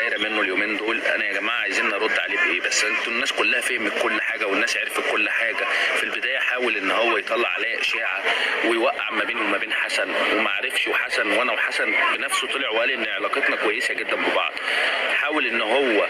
دايرة منه اليومين دول. انا يا جماعة عايزين نرد عليه بايه؟ بس انتوا الناس كلها فهمت كل حاجة والناس عرفت كل حاجة. في البداية حاول ان هو يطلع عليا اشاعة ويوقع ما بيني وما بين حسن وما عرفش، وحسن وانا وحسن بنفسه طلع وقال ان علاقتنا كويسة جدا ببعض. حاول ان هو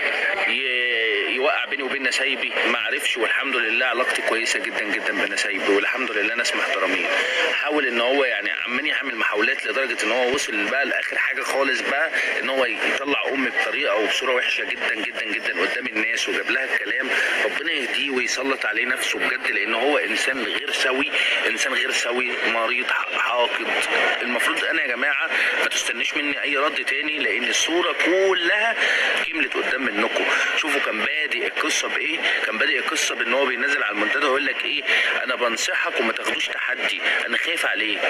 يوقع بيني وبين نسايبي، ما عرفش، والحمد لله علاقتي كويسة جدا جدا بنسايبي والحمد لله ناس محترمين. حاول ان هو يعني عمال يعمل محاولات لدرجة ان هو وصل بقى لاخر حاجة خالص بقى ان هو يطلع امي بطريقة وبصورة وحشة جدا جدا جدا قدام الناس وجاب لها الكلام. ربنا يهديه ويسلط عليه نفسه بجد، لان هو انسان غير سوي، انسان غير سوي، مريض، حاقد. المفروض انا يا جماعة ما تستنيش مني اي رد تاني، لان الصورة كلها كملت قدام منكم. شوفوا كان بادئ القصة بايه، كان بادئ القصة بان هو بينزل على المنتدى ويقول لك ايه، انا بنصحك وما تاخدوش تحدي، انا خايف عليك.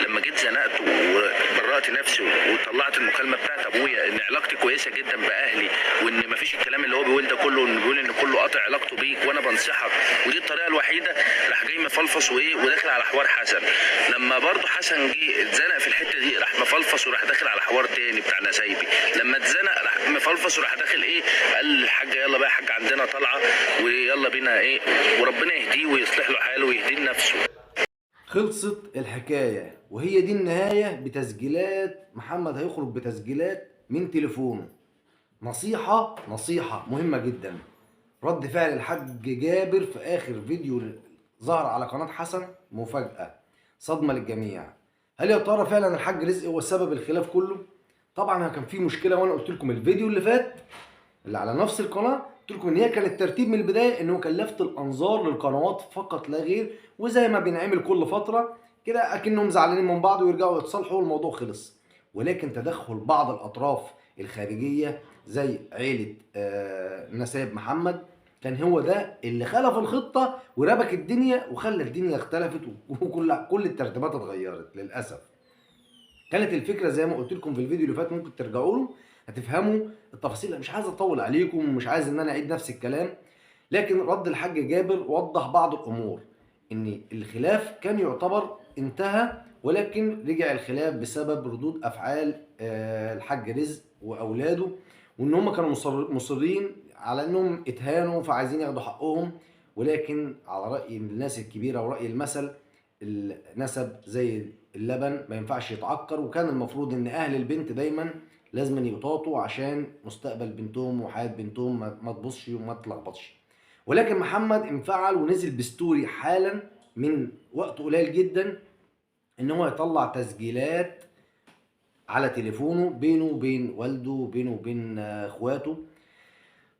لما جيت زنقته وبرأت نفسي وطلعت المكالمة بتاعت ابويا ان علاقتي كويسة جدا باهلي وان مفيش الكلام اللي هو بيقول ده كله، وان بيقول ان كله قاطع علاقته بيك وانا بنصحك ودي الطريقة الوحيدة، راح جاي مفلفص وايه وداخل على حوار حسن. لما برضه حسن جه اتزنق في الحتة دي راح مفلفص وراح داخل على حوار تاني بتاع نسايبي. لما اتزنق راح مفلفص وراح داخل ايه، قال للحاجة يلا بقى يا حاج عندنا طالعه ويلا بينا ايه، وربنا يهديه ويصلح له حاله ويهديه لنفسه. خلصت الحكاية وهي دي النهاية بتسجيلات محمد. هيخرج بتسجيلات من تليفونه. نصيحة، نصيحة مهمة جدا. رد فعل الحاج جابر في آخر فيديو ظهر على قناة حسن مفاجأة، صدمة للجميع. هل يا ترى فعلا الحاج رزق هو سبب الخلاف كله؟ طبعا كان في مشكلة، وانا قلت لكم الفيديو اللي فات اللي على نفس القناة، قلت لكم ان هي كانت ترتيب من البداية، ان هو كان لفت الانظار للقنوات فقط لا غير، وزي ما بينعمل كل فترة كده اكنهم زعلانين من بعض ويرجعوا يتصالحوا والموضوع خلص. ولكن تدخل بعض الاطراف الخارجية زي عيله نسايب محمد كان هو ده اللي خلف الخطة وربك الدنيا وخلى الدنيا اختلفت وكل الترتيبات اتغيرت للاسف. كانت الفكرة زي ما قلت لكم في الفيديو اللي فات، ممكن ترجعوا له هتفهموا التفاصيل. مش عايز اطول عليكم ومش عايز ان انا اعيد نفس الكلام، لكن رد الحاج جابر وضح بعض الامور، ان الخلاف كان يعتبر انتهى، ولكن رجع الخلاف بسبب ردود افعال الحاج رزق واولاده، وان هم كانوا مصرين على انهم اتهانوا فعايزين ياخدوا حقهم. ولكن على راي الناس الكبيرة وراي المثل، النسب زي اللبن ما ينفعش يتعكر، وكان المفروض ان اهل البنت دايما لازم يطاطوا عشان مستقبل بنتهم وحياة بنتهم ما تبصش وما تلخبطش. ولكن محمد انفعل ونزل ب story حالا من وقت قليل جدا ان هو يطلع تسجيلات على تليفونه بينه وبين والده وبينه وبين اخواته.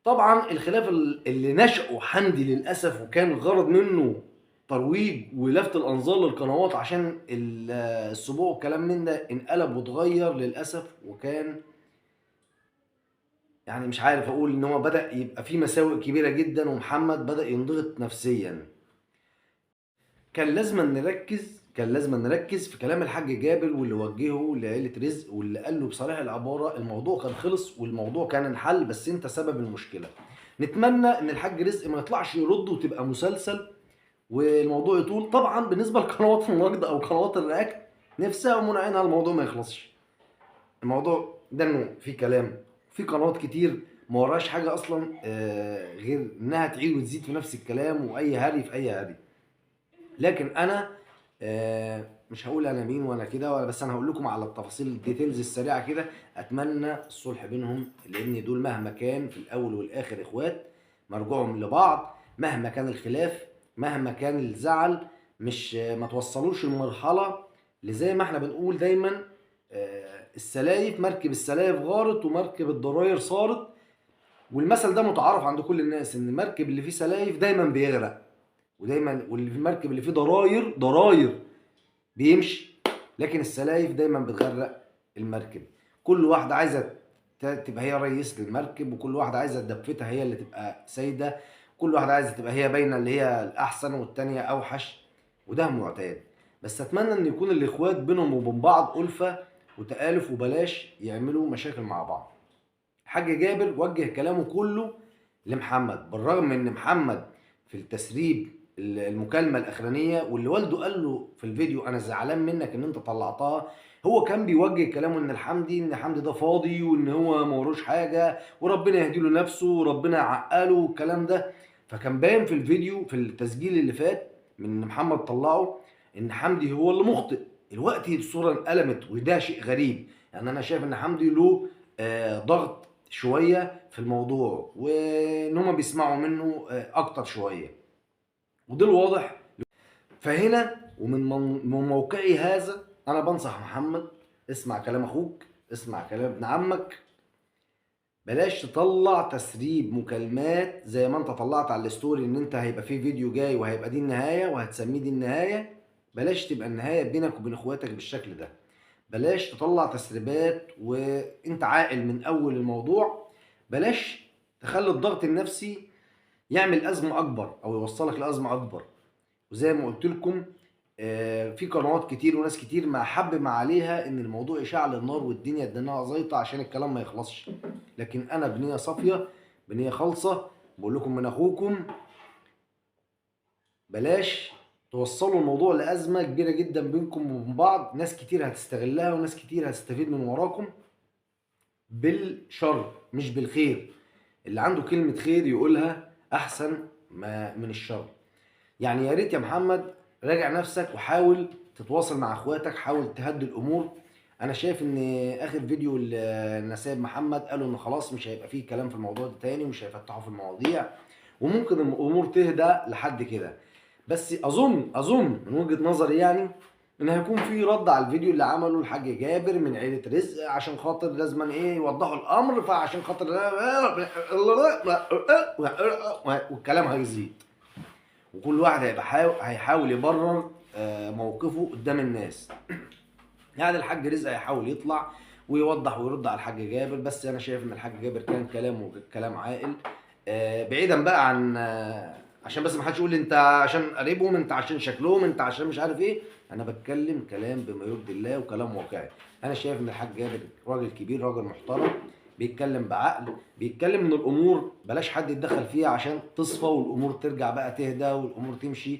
طبعا الخلاف اللي نشأة حمدي للأسف، وكان الغرض منه ترويج ولفت الأنظار للقنوات عشان السبوع والكلام من ده، انقلب واتغير للأسف. وكان يعني مش عارف أقول إن هو بدأ يبقى فيه مساوئ كبيرة جدا، ومحمد بدأ ينضغط نفسيا. كان لازم نركز في كلام الحاج جابر واللي وجهه لعيلة رزق واللي قال له بصريح العبارة الموضوع كان خلص والموضوع كان انحل، بس انت سبب المشكلة. نتمنى ان الحاج رزق ما يطلعش يرد وتبقى مسلسل والموضوع يطول. طبعا بالنسبة لقنوات النقد او قنوات ال react نفسها ومنعينها الموضوع ما يخلصش. الموضوع ده انه في كلام في قنوات كتير ما وراش حاجة اصلا غير انها تعيد وتزيد في نفس الكلام واي هري في اي هري. لكن انا مش هقول انا مين وانا كده ولا، بس انا هقول لكم على التفاصيل ال details السريعة كده. اتمنى الصلح بينهم، لان دول مهما كان في الاول والاخر اخوات، مرجعهم لبعض مهما كان الخلاف مهما كان الزعل. مش ما توصلوش المرحلة اللي زي ما احنا بنقول دايما، السلايف، مركب السلايف غارت ومركب الضراير صارت. والمثل ده متعارف عند كل الناس، ان المركب اللي فيه سلايف دايما بيغرق، ودايما واللي في المركب اللي فيه ضراير بيمشي، لكن السلايف دايما بتغرق المركب. كل واحدة عايزه تبقى هي رئيس المركب، وكل واحدة عايزه دفتها هي اللي تبقى سايده، كل واحدة عايزه تبقى هي باينة اللي هي الاحسن والتانية اوحش، وده معتاد. بس اتمنى ان يكون الاخوات بينهم وبين بعض الفه وتآلف، وبلاش يعملوا مشاكل مع بعض. الحاج جابر وجه كلامه كله لمحمد، بالرغم ان محمد في التسريب المكالمة الاخرانية واللي والده قال له في الفيديو انا زعلان منك ان انت طلعتها، هو كان بيوجه كلامه ان الحمدي، ان حمدي ده فاضي وان هو ما وروش حاجة وربنا يهدي له نفسه وربنا يعقله والكلام ده. فكان باين في الفيديو في التسجيل اللي فات من محمد طلعه ان حمدي هو اللي مخطئ. الوقت الصورة انقلبت وده شيء غريب، يعني انا شايف ان حمدي له ضغط شوية في الموضوع وان هما بيسمعوا منه اكتر شوية، وده الواضح. فهنا ومن موقعي هذا انا بنصح محمد، اسمع كلام اخوك، اسمع كلام ابن عمك، بلاش تطلع تسريب مكالمات زي ما انت طلعت على ال story ان انت هيبقى فيه فيديو جاي وهيبقى دي النهاية وهتسميه دي النهاية. بلاش تبقى النهاية بينك وبين اخواتك بالشكل ده، بلاش تطلع تسريبات وانت عاقل من اول الموضوع، بلاش تخلي الضغط النفسي يعمل ازمة اكبر او يوصلك لازمه اكبر. وزي ما قلت لكم في قنوات كتير وناس كتير ما حب ما عليها ان الموضوع يشعل النار والدنيا اديناها زيطه عشان الكلام ما يخلصش، لكن انا بنيه صافية بنيه خالصة بقول لكم من اخوكم، بلاش توصلوا الموضوع لازمه كبيرة جدا بينكم وبين بعض. ناس كتير هتستغلها وناس كتير هتستفيد من وراكم بالشر مش بالخير. اللي عنده كلمة خير يقولها احسن ما من الشر. يعني يا ريت يا محمد راجع نفسك وحاول تتواصل مع اخواتك، حاول تهدي الامور. انا شايف ان اخر فيديو لنسايب محمد قالوا ان خلاص مش هيبقى فيه كلام في الموضوع ده تاني ومش هيفتحوا في المواضيع وممكن الامور تهدى لحد كده. بس اظن من وجهة نظري يعني ان هيكون في رد على الفيديو اللي عمله الحاج جابر من عيلة رزق عشان خاطر لازما ايه يوضحوا الامر، فعشان خاطر والكلام هيزيد وكل واحد هيبقى هيحاول يبرر موقفه قدام الناس. يعني الحاج رزق هيحاول يطلع ويوضح ويرد على الحاج جابر، بس انا شايف ان الحاج جابر كان كلامه كلام عاقل، بعيدا بقى عن عشان بس ما حدش يقول لي انت عشان قريبهم، انت عشان شكلهم، انت عشان مش عارف ايه. انا بتكلم كلام بما يرضي الله وكلام واقعي. انا شايف ان الحاج جابر راجل كبير، راجل محترم، بيتكلم بعقل، بيتكلم من الامور بلاش حد يتدخل فيها عشان تصفى والامور ترجع بقى تهدى والامور تمشي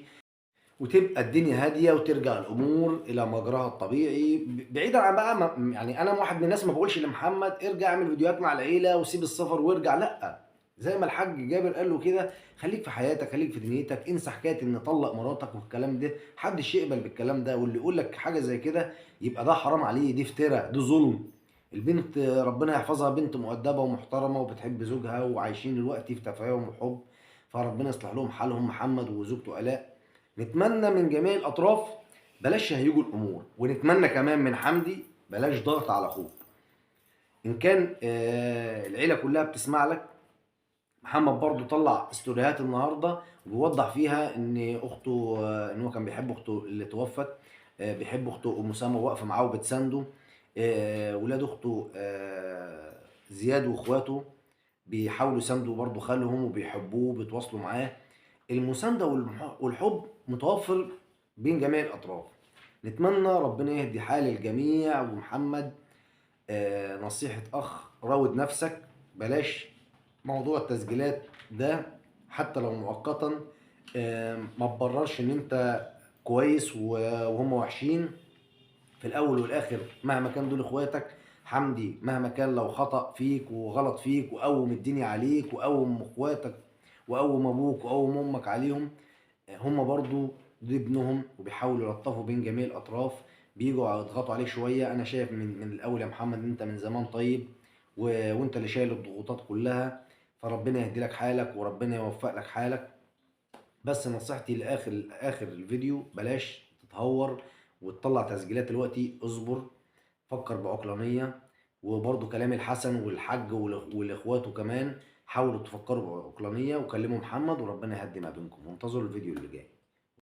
وتبقى الدنيا هادية وترجع الامور الى مجراها الطبيعي. بعيدا عن بقى يعني انا واحد من الناس ما بقولش لمحمد ارجع اعمل فيديوهات مع العيلة وسيب السفر وارجع، لا، زي ما الحاج جابر قال له كده، خليك في حياتك، خليك في دنيتك، انسى حكاية ان طلق مراتك والكلام ده، محدش يقبل بالكلام ده، واللي يقول لك حاجة زي كده يبقى ده حرام عليه، دي افتراء، ده ظلم. البنت ربنا يحفظها بنت مؤدبة ومحترمه وبتحب زوجها وعايشين دلوقتي في تفاهم وحب، فربنا يصلح لهم حالهم محمد وزوجته الاء. نتمنى من جميع الاطراف بلاش يهيجوا الامور، ونتمنى كمان من حمدي بلاش ضغط على اخوك. ان كان العيلة كلها بتسمع لك، محمد برضو طلع استوريهات النهارده وبيوضح فيها ان اخته، ان هو كان بيحب اخته اللي توفت، بيحب اخته ام سامة واقفة معاه وبتسانده، ولاد اخته زياد واخواته بيحاولوا يساندوا برضو خالهم وبيحبوه وبيتواصلوا معاه. المساندة والحب متوفر بين جميع الاطراف. نتمنى ربنا يهدي حال الجميع. ومحمد نصيحة اخ، راود نفسك، بلاش موضوع التسجيلات ده حتى لو مؤقتا، ما تبررش ان انت كويس وهم وحشين. في الاول والاخر مهما كان دول اخواتك، حمدي مهما كان لو خطأ فيك وغلط فيك وقوم الدنيا عليك وقوم اخواتك وقوم ابوك وقوم امك عليهم، هم برضو دي ابنهم وبيحاولوا يلطفوا بين جميع الاطراف، بيجوا يضغطوا عليك شوية. انا شايف من الاول يا محمد انت من زمان طيب وانت اللي شايل الضغوطات كلها، فربنا يهدي لك حالك وربنا يوفق لك حالك. بس نصيحتي لاخر اخر الفيديو، بلاش تتهور وتطلع تسجيلات دلوقتي، اصبر، فكر بعقلانيه. وبرضو كلام الحسن والحاج والاخواته كمان، حاولوا تفكروا بعقلانيه وكلموا محمد وربنا يهدي ما بينكم. وانتظروا الفيديو اللي جاي.